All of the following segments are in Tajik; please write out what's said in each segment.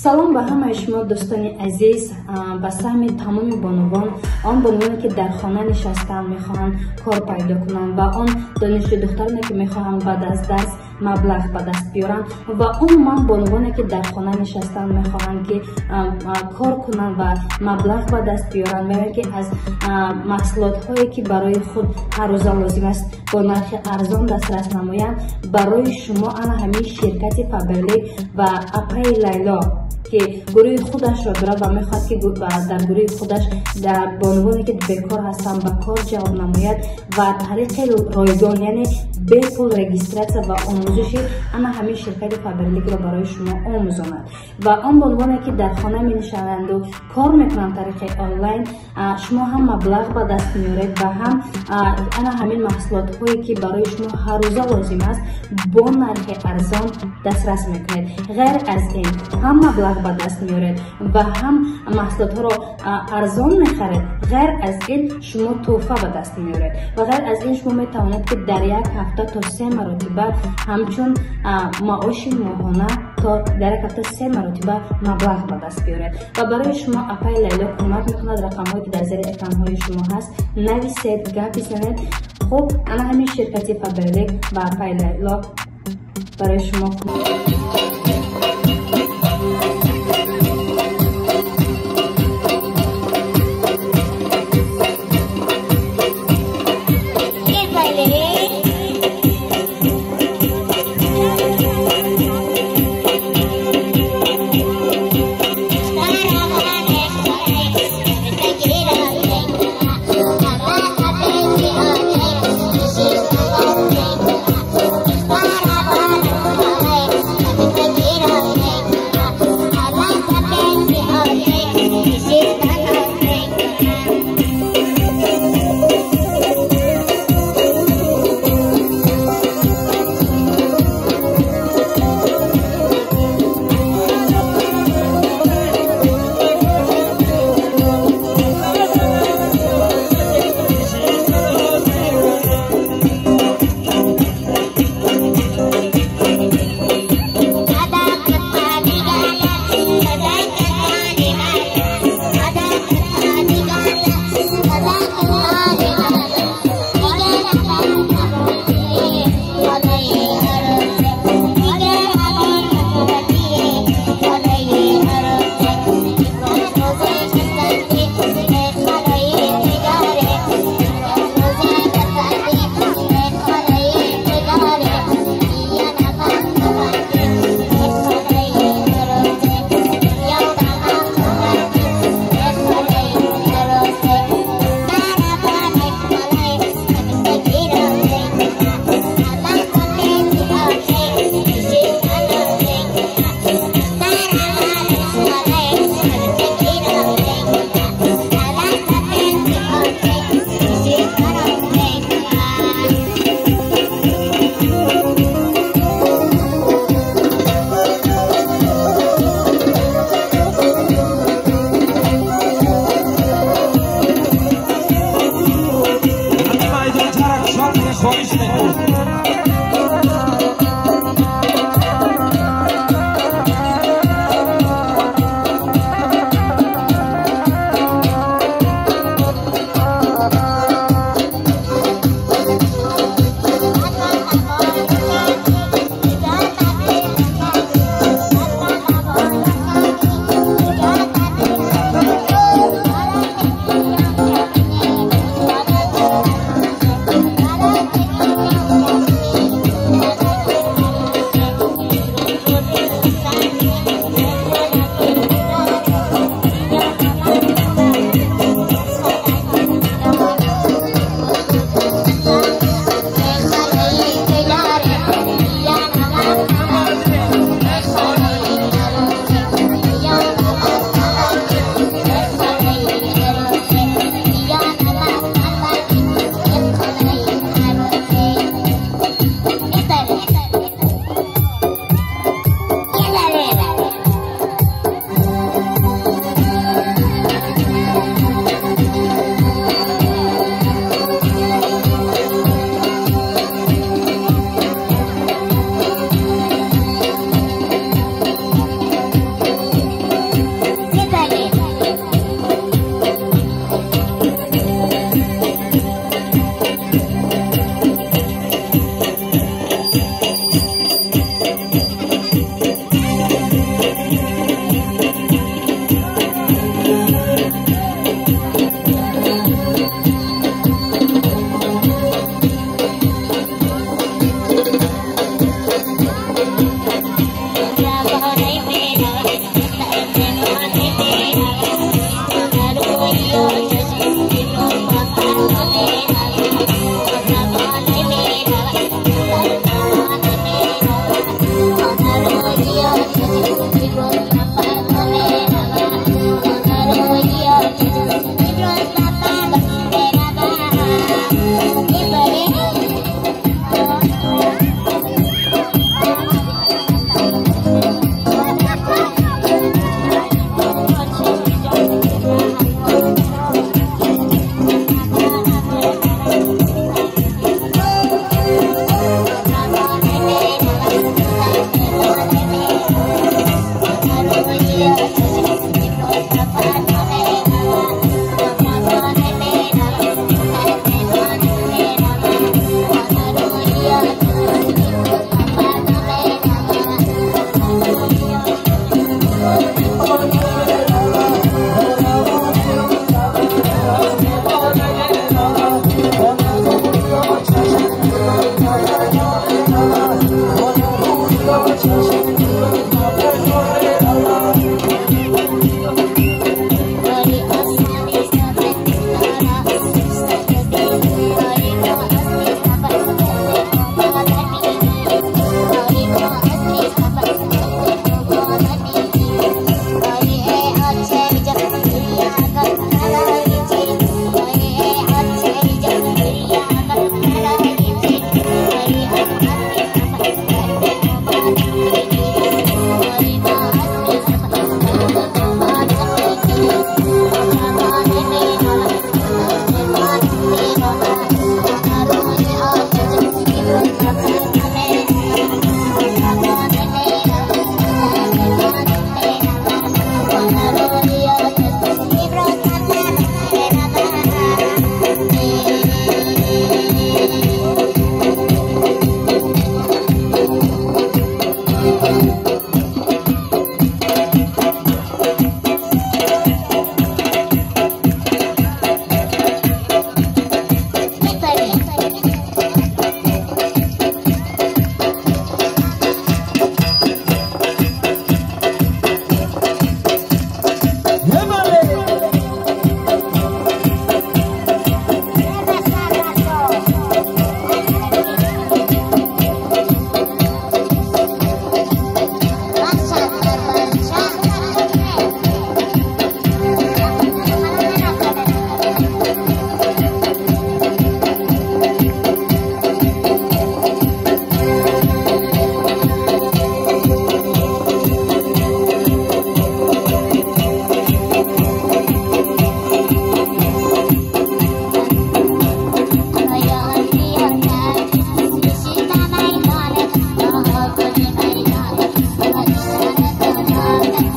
Салом ба ҳамаи шумо дӯстони азиз, ба саҳми тамоми бонувон, он бонувоне ки дар хона нишастанд мехоҳанд кор пайдо кунанд ва он донишҷӯ духтароне ки мехоҳанд баъд аз дарс маблағ ба даст биёранд ва умуман бонувоне ки дар хона нишастанд мехоҳанд ки кор кунанд ва маблағ ба даст биёранд ва ё ки аз маҳсулотҳое ки барои худ ҳаррӯза лозим аст бо нархи арзон дастрас намоянд. Барои шумо ана ҳамин ширкати Фаберлик ва апаи Лайло ки гурӯҳи худашро дорад ва мехоҳад ки дар гурӯҳи худаш дар бонувоне ки бекор ҳастанд ба кор ҷалб намояд ва тариқи ройгон, яъне бепул регистратсия ва омӯзиши ана ҳамин ширкати Фаберликро барои шумо омӯзонад. Ва он бонувоне ки дар хона менишинанду кор мекунанд тариқи онлайн, шумо ҳам маблағ ба даст меоред ва ҳам ана ҳамин маҳсулотҳое ки барои шумо ҳаррӯза лозим аст бо нархи арзон дастрас мекунед. Ғайр аз ин ҳам маблағ ба даст меоред ва ҳам маҳсулотҳоро арзон мехаред. Ғайр аз ин шумо тӯҳфа ба даст меоред ва ғайр аз ин шумо метавонед ки дар як ҳафта то 3 маротиба ҳамчун маоши моҳона то дар як ҳафта 3 маротиба маблағ ба даст биёред. Ва барои шумо апаи Лайло кӯмак мекунад. Рақамҳое ки дар зери экранҳои шумо ҳаст нависед, гап бизанед. Хуб, ана ҳамин ширкати Фаберлик ва апаи Лайло барои шумо кӯмак. Thank you.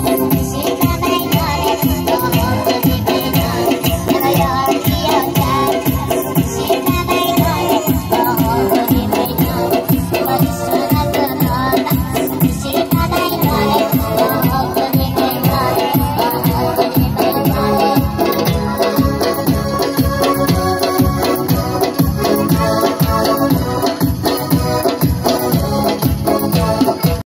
Хуб.